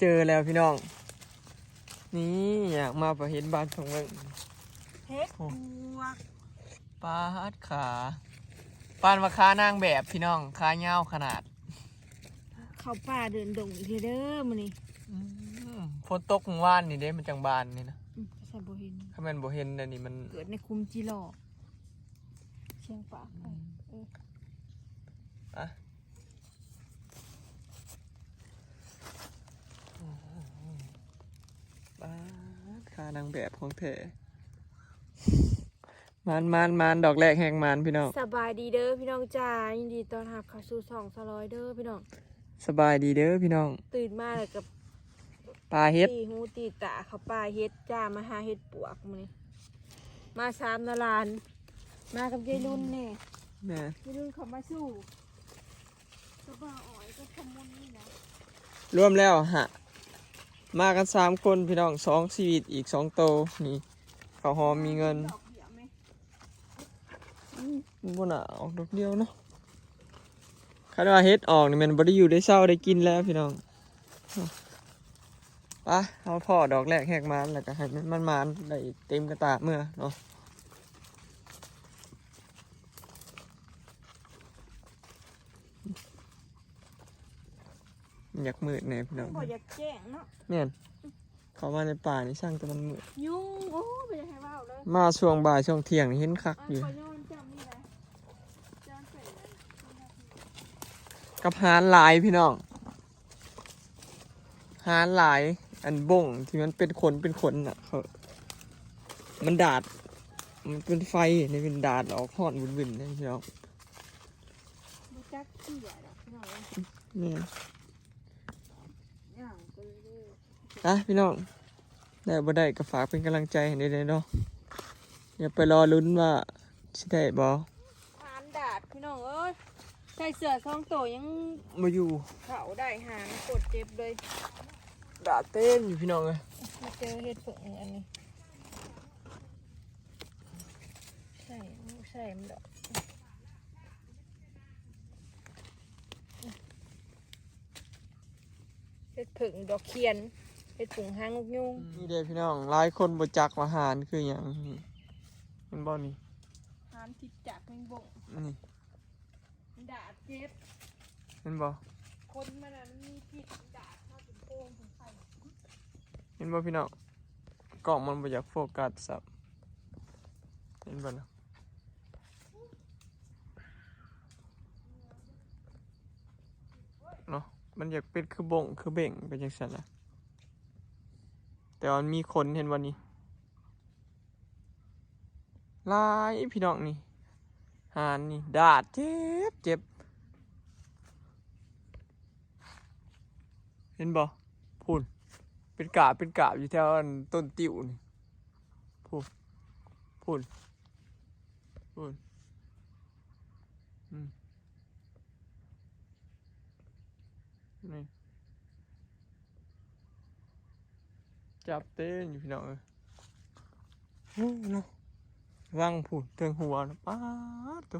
ເຈີແລ້ວພີ່ນ້ອງ ນີ້ ຢາກມາປະເຫັນບ້ານທົ່ງເບິ່ງ ເຫັດປວກ ປາດຂາ ປານວ່າຂານາງແບບພີ່ນ້ອງ ຂາຍາວຂະໜາດ ເຂົ້າປ່າເດີນດົງອີກແລ້ວເດີມື້ນີ້ ອືມ ຝົນຕົກມື້ວານນີ້ເດ້ ມັນຈັ່ງບານນີ້ນະ ອືມ ໃສ່ບໍ່ເຫັນ ຄັນແມ່ນບໍ່ເຫັນແນວນີ້ມັນ ເກີດໃນຂຸມຈີຫຼໍ່ ຊຽງປາກ ອືມ ເອີ ອະ ປາດ ຂານາງແບບຂອງແທ້ ມານໆໆ ດອກແລກແຮງມານພີ່ນ້ອງ ສະບາຍດີເດີພີ່ນ້ອງຈ້າ ຍິນດີຕ້ອນຮັບເຂົ້າສູ່ຊ່ອງສາວລອຍເດີພີ່ນ້ອງ ສະບາຍດີເດີພີ່ນ້ອງ ຕື່ນມາແລ້ວກໍ ປາເຫັດ ຕີຫູຕີຕາເຂົ້າປ່າເຫັດຈ້າ ມາຫາເຫັດປວກມື້ນີ້ ມາສາມນະຫຼານ ມາກັບຍາຍລຸນແດ່ ແມ່ ຍາຍລຸນເຂົ້າມາສູ່ ກັບບ່າວອອຍກັບຂະມຸນນີ້ນະ ລວມແລ້ວຫະ ມາກັນສາມຄົນພີ່ນ້ອງ ສອງຊີວິດ ອີກສອງໂຕ ນີ້ ເຂົ້າຫອມມີເງິນ ດອກດຽວແມ່ ອືມ ບໍ່ໜ້າອອກດອກດຽວເນາະ ຄັນວ່າເຫັດອອກນີ້ແມ່ນບໍ່ໄດ້ຢູ່ໄດ້ເຊົາໄດ້ກິນແລ້ວພີ່ນ້ອງ ໄປ ເຮົາພໍ້ດອກແລກແຮກມານ ແລ້ວກໍໃຫ້ມັນ ມັນມານໄດ້ເຕັມກະຕາເມືອເນາະ ມັນຢາກມືດແດ່ພີ່ນ້ອງ ບໍ່ຢາກແຈ້ງເນາະ ແມ່ນ ເຂົ້າມາໃນປ່ານີ້ຊ່າງແຕ່ມັນມືດ ຍຸງ ໂອ້ ບໍ່ຢາກໃຫ້ເວົ້າເລີຍ ມາຊ່ວງບ່າຍຊ່ວງທ່ຽງນີ້ເຫັນຄັກຢູ່ ມັນກໍຍ້ອນເຈົ້ານີ້ແຫຼະ ເຈົ້າເປັນ ກັບຫານຫຼາຍພີ່ນ້ອງ ຫານຫຼາຍ ອັນບົ້ງທີ່ມັນເປັນຂົນເປັນຂົນນະ ເຂົາ ມັນດາດ ມັນເປັນໄຟນີ້ ມັນດາດອອກຮ້ອນວຶ່ນໆເດ້ພີ່ນ້ອງ ບໍ່ຈັກເຊື່ອດອກພີ່ນ້ອງເອີຍ ແມ່ນ ອ່ະ ພີ່ນ້ອງ ໄດ້ບໍ່ໄດ້ກໍຝາກເປັນກຳລັງໃຈໃຫ້ແດ່ເນາະ ດຽວໄປລໍລຸ້ນວ່າຊິໄດ້ບໍ່ ຫານດາດພີ່ນ້ອງເອີຍ ໃສ່ເສື້ອສອງໂຕຍັງບໍ່ຢູ່ ເຂົ້າໄດ້ຫານໂຄດເຈັບເລີຍ ດາດເຕັມຢູ່ພີ່ນ້ອງເອີຍ ມາເຈີເຫັດເຜິ້ງອັນນີ້ ໃສ່ ໃສ່ມັນດອກ ເຫັດເຜິ້ງດອກຂຽນ ເຫັດເຜິ້ງຫາງນົກຍູງ ນີ້ເດ້ພີ່ນ້ອງ ຫຼາຍຄົນບໍ່ຈັກວ່າຫານຄືຫຍັງ ເຫັນບໍ່ນີ້ ຫານທີ່ຈັກແມງບົ້ງ ນີ້ ດາດເຈັບ ເຫັນບໍ່ ຄົນມັນນະ ມັນມີພິດ ດາດມາເປັນໂພງເປັນໄຟ ເຫັນບໍ່ພີ່ນ້ອງ ກ້ອງມັນບໍ່ຢາກໂຟກັສຊ້ຳ ເຫັນບໍ່ນະ ເນາະ ມັນຢາກເປັນຄືບົ້ງຄືເບັ້ງໄປຈັ່ງຊັ້ນນະ ແຕ່ວ່າມັນມີຂົນ ເຫັນບໍ່ນີ້ ຫຼາຍພີ່ນ້ອງນີ້ ຫານນີ້ ດາດເຈັບເຈັບ ເຫັນບໍ່ ພຸ້ນ ເປັນກາບເປັນກາບຢູ່ແຖວອັນຕົ້ນຕິ້ວນີ້ ພຸ້ນ ພຸ້ນ ພຸ້ນ ອືມ ນີ້ ຈັບເຕັມຢູ່ພີ່ນ້ອງເອີຍ ໂອ້ເນາະ ວັງພຸ້ນເທິງຫົວນະ ປາດໂທ້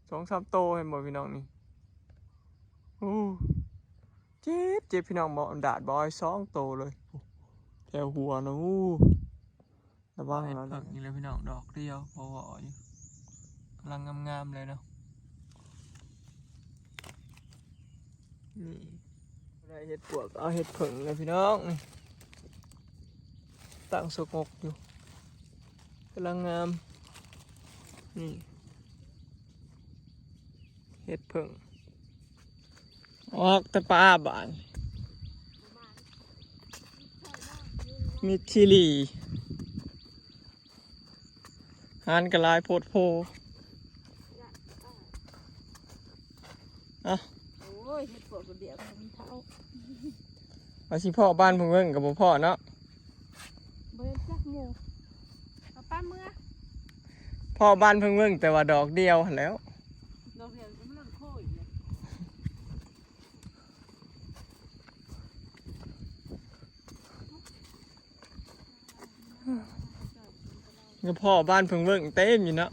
ສອງສາມໂຕ ເຫັນບໍ່ພີ່ນ້ອງນີ້ ໂອ້ ເຈັບ ເຈັບພີ່ນ້ອງ ບໍ່ ດາດບໍ່ ສອງໂຕເລີຍ ແຖວຫົວນະ ໂອ້ ລະວັງເອົາເດີ ເຫັດເຜິ້ງອີກແລ້ວພີ່ນ້ອງ ດອກດຽວພໍວໍຢູ່ ກຳລັງງາມໆເລີຍເນາະ ນີ້ ໄດ້ເຫັດປວກ ເອົາເຫັດເຜິ້ງແລ້ວພີ່ນ້ອງ ຕັ້ງສະຫງົກຢູ່ ກຳລັງງາມ ນີ້ ເຫັດເຜິ້ງ ອອກແຕ່ປ່າບາດ ມິດຊີລີ ຫານກໍຫຼາຍໂພດໂພ ເອົ້າ ໂອ້ຍ ເຫັດປວກດອກດຽວມັນເຖົ້າ ວ່າຊິພໍ້ບ້ານເພິ່ງເວີ້ງກໍບໍ່ພໍ້ເນາະ ບໍ່ເຫັນຈັກໝູ່ ເອົາປາເມືອ ພໍ້ບ້ານເພິ່ງເວີ້ງແຕ່ວ່າດອກດຽວຫັ້ນແຫຼ້ວ ດອກດຽວມັນໂຄອີກເລີຍ ກໍພໍ້ບ້ານເພິ່ງເວີ້ງເຕັມຢູ່ເນາະ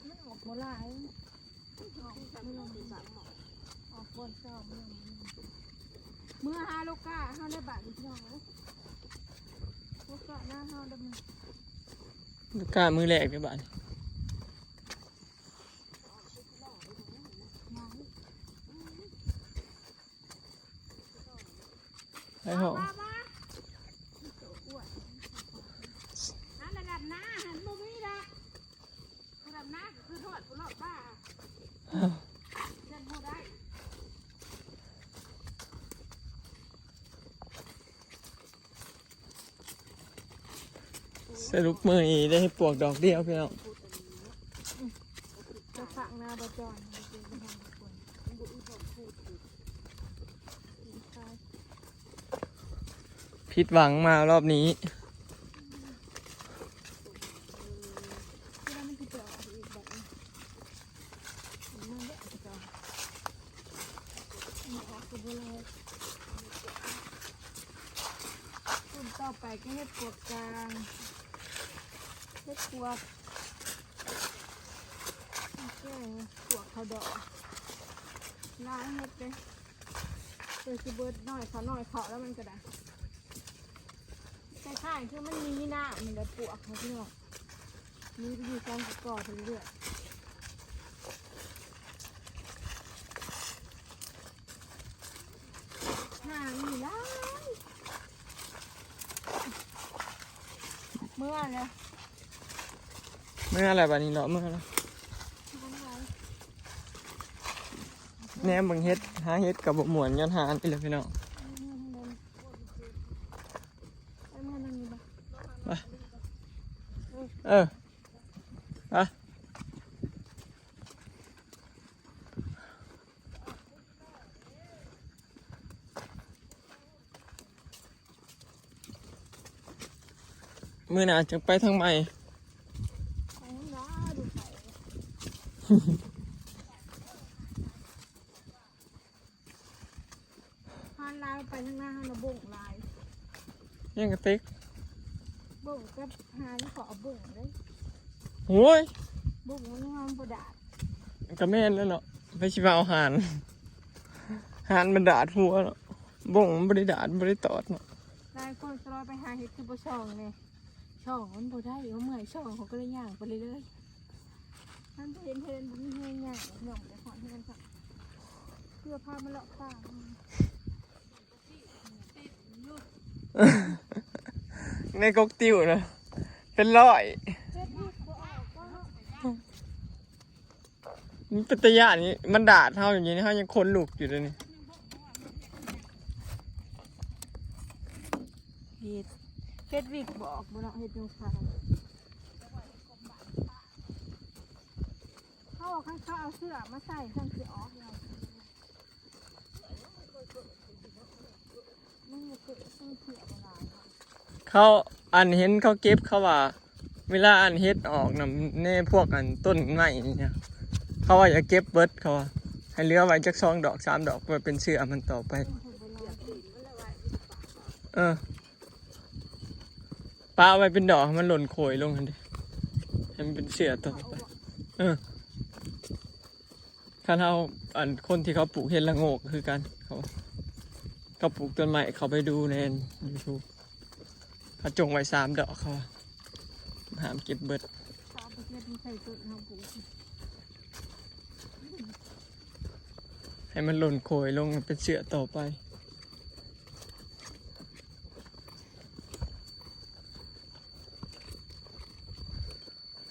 ມັນອອກບໍ່ຫຼາຍ ອອກບ່ອນເກົ່າມັນ ເມືອຫາໂລກາເຮົາໄດ້ບາດນີ້ພີ່ນ້ອງເອີຍ ໂລການາເຮົາດຳ ໂລກາມື້ແລກເດ້ບາດນີ້ ໄປເຮົາ ມາ ມາ ມາ ລະດັບໜ້າຫັ້ນບໍ່ມີດອກ ລະດັບໜ້າກໍຄືທອດຜູ້ລອດບ້າ ເພິ່ນບໍ່ໄດ້ ສະຫຼຸບມື້ນີ້ໄດ້ເຫັດປວກດອກດຽວພີ່ນ້ອງ ຈະຝັງນາບໍ່ຈອນ ຜິດຫວັງມາລອບນີ້ ຕົ້ນຕໍ່ໄປກໍເຫັດປວກກາງ ເຫັດປວກ ປວກເຂົາດອກ ຫຼາຍເຫັດເດ້ ເອີ ຊິເບິດໜ້ອຍເຂົາໜ້ອຍເຂົາແລ້ວມັນກໍໄດ້ ຄ້າຍໆຄືມັນມີນ້ຳນີ້ແຫຼະ ປວກເຂົາພີ່ນ້ອງ ມີຢູ່ຕາມກະກໍໄປເລື້ອຍ ຫາງນີ້ຫຼາຍ ເມືອແລ້ວ ເມືອແລ້ວ ບາດນີ້ເລາະເມືອແລ້ວ ແນມເບິ່ງເຫັດ ຫາເຫັດກໍບໍ່ມ່ວນ ຍ້ອນຫານີ້ແຫຼະພີ່ນ້ອງ ໄປ ເອີ ໄປ. ມື້ໜ້າຈຶ່ງໄປທາງໃໝ່ ຮ້ານລາວໄປທາງໜ້າຫັ້ນນະ ບົ້ງຫຼາຍ ຍັງກະຕິກ ບົ້ງກັບຫານ ຂໍເອົາບົ້ງເດ້ ໂອ້ຍ ບົ້ງມັນງາມບໍ່ດາດ ກະແມ່ນແລ້ວເນາະ ໃຜຊິວ່າເອົາຫານ ຫານມັນດາດຫົວເນາະ ບົ້ງມັນບໍ່ໄດ້ດາດ ບໍ່ໄດ້ຕອດເນາະ ຫຼາຍຄົນສະຫຼອຍໄປຫາເຫັດຄືບໍ່ສ່ອງແດ່ ສ່ອງມັນບໍ່ໄດ້ ເອົາເມື່ອຍສ່ອງ ເຂົາກໍເລີຍຍ່າງໄປເລື້ອຍໆ ມັນບໍ່ເຫັນເຫັດ ບໍ່ມີແຮງຍ່າງ ນ້ອງໄປຮອດເຮືອນ ເພື່ອພາມາເລາະປ່າ ໃນກົກຕິ້ວນະ ເປັນຮ້ອຍ ມັນເປັນຕາຢ້ານນີ້ ມັນດາດເຮົາຢູ່ນີ້ ເຮົາຍັງຂົນລຸກຢູ່ເດນີ້ ເຫັດ ເຫັດວິກບອກບໍ່ເນາະ ເຫັດຍູຄາ ເຂົາ ຄັນເຂົາເອົາເສື້ອມາໃສ່ ຈັ່ງຊິອອກ ເຂົາ ອັນ ເຫັນເຂົາເກັບ ເຂົາວ່າ ເວລາ ອັນ ເຫັດອອກນຳ ໃນພວກ ອັນ ຕົ້ນໄມ້ນີ້ນະ ເຂົາວ່າຢ່າເກັບເບິດ ເຂົາວ່າ ໃຫ້ເຫຼືອໄວ້ຈັກສອງດອກສາມດອກ ເພື່ອເປັນເຊື້ອມັນຕໍ່ໄປ ເອີ ປະໄວ້ເປັນດອກ ໃຫ້ມັນຫຼົ່ນໂຂຍລົງຫັ້ນເດ ໃຫ້ມັນເປັນເຊື້ອຕໍ່ໄປ ເອີ. ຄັນເຮົາ ອັນ ຄົນທີ່ເຂົາປູກເຫັດລະໂງກກໍຄືກັນ ເຂົາ ເຂົາປູກຕົ້ນໄມ້ ເຂົາໄປດູໃນຢູທູບ ເຂົາຈົ່ງໄວ້ສາມດອກ ເຂົາວ່າຫ້າມເກັບເບິດ ເຂົາເອົາໄປເກັບມາໃສ່ຕົ້ນເຮົາປູກ ໃຫ້ມັນຫຼົ່ນໂຂຍລົງເປັນເຊື້ອຕໍ່ໄປ.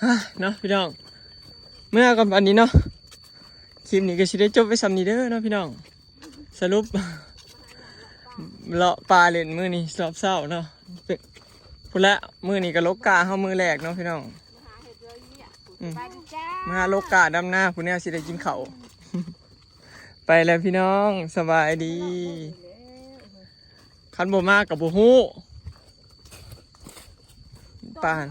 ຮະ ເນາະພີ່ນ້ອງ ເມືອກ່ອນບັດນີ້ເນາະ ຄລິບນີ້ກໍຊິໄດ້ຈົບໄວ້ສ່ຳນີ້ເດີເນາະພີ່ນ້ອງ ສະຫຼຸບ ເລາະປ່າຫຼິ້ນມື້ນີ້ຮອບເຊົ້າເນາະ ພຸ້ນແຫຼະ ມື້ນີ້ກໍລົກກ້າເຮົາມື້ແລກເນາະພີ່ນ້ອງ ອືມ ມາຫາລົກກ້າດຳນາ ຜູ້ແນວຊິໄດ້ກິນເຂົ້າ ໄປແລ້ວພີ່ນ້ອງ ສະບາຍດີ ຄັນບໍ່ມາກໍບໍ່ຮູ້ ປານ